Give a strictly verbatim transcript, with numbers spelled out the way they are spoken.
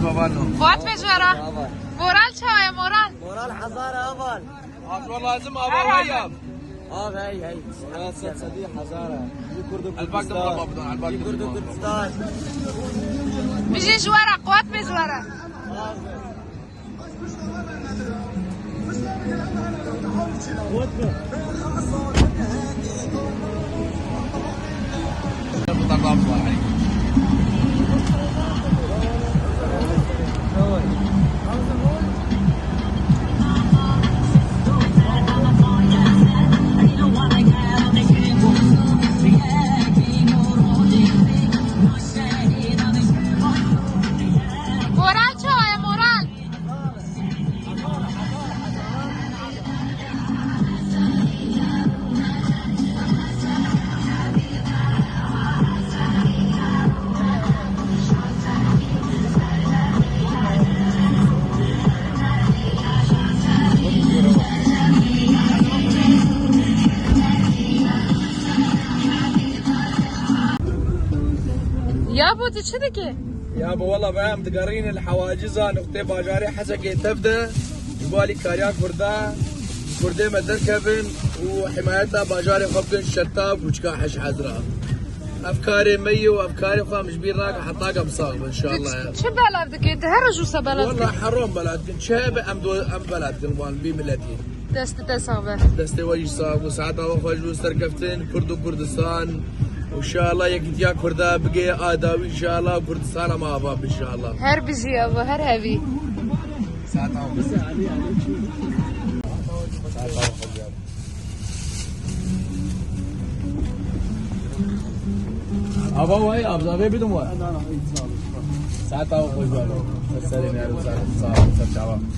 Baba no. Quwet be ji we re. Moral çawa ye, moral? Moral hezar e, heval. Aşwa lazim, ava vay ya. Av hey hey. Moral sed sedî hezar e. Elbak da baba budan, elbak da baba. Bijî ji we re, quwet be ji we re. Moral çawa ye, moral? Ya bo tu çi dikî? Ya bo wela be em digerînin li Hewaciza nuqtê bajarê Hesekê tev de ji bo alîkariya Kurda, Kurdê me derkevin û himayeta bajarê xwe bikin şeta û çika heş hezra. Ev karê me ye û ev karê xwe em ji bîr nakin heta ke em sax bin, inşallah ya. Tu çi belav dikî? Tu her roj wisa belav dikî? Wela heram belav dikin. Çi hebe em do-, em belav dikin wan vî miletî. Destê te sax be. Destê we jî sax bû. Saeta we xweş bû, serkeftin, Kurd û Kurdistan. Û inşallah yekîtiya Kurda bigê a dawî inşallah, Kurdistana me ava be inşallah. Her bijî ava, her hevî. Saeta we xweş. Saeta we xweş. Ava we, abzavê bidin we. Saeta we xweş be. Ser serê me, sağ ol, sağ ol, ser çava.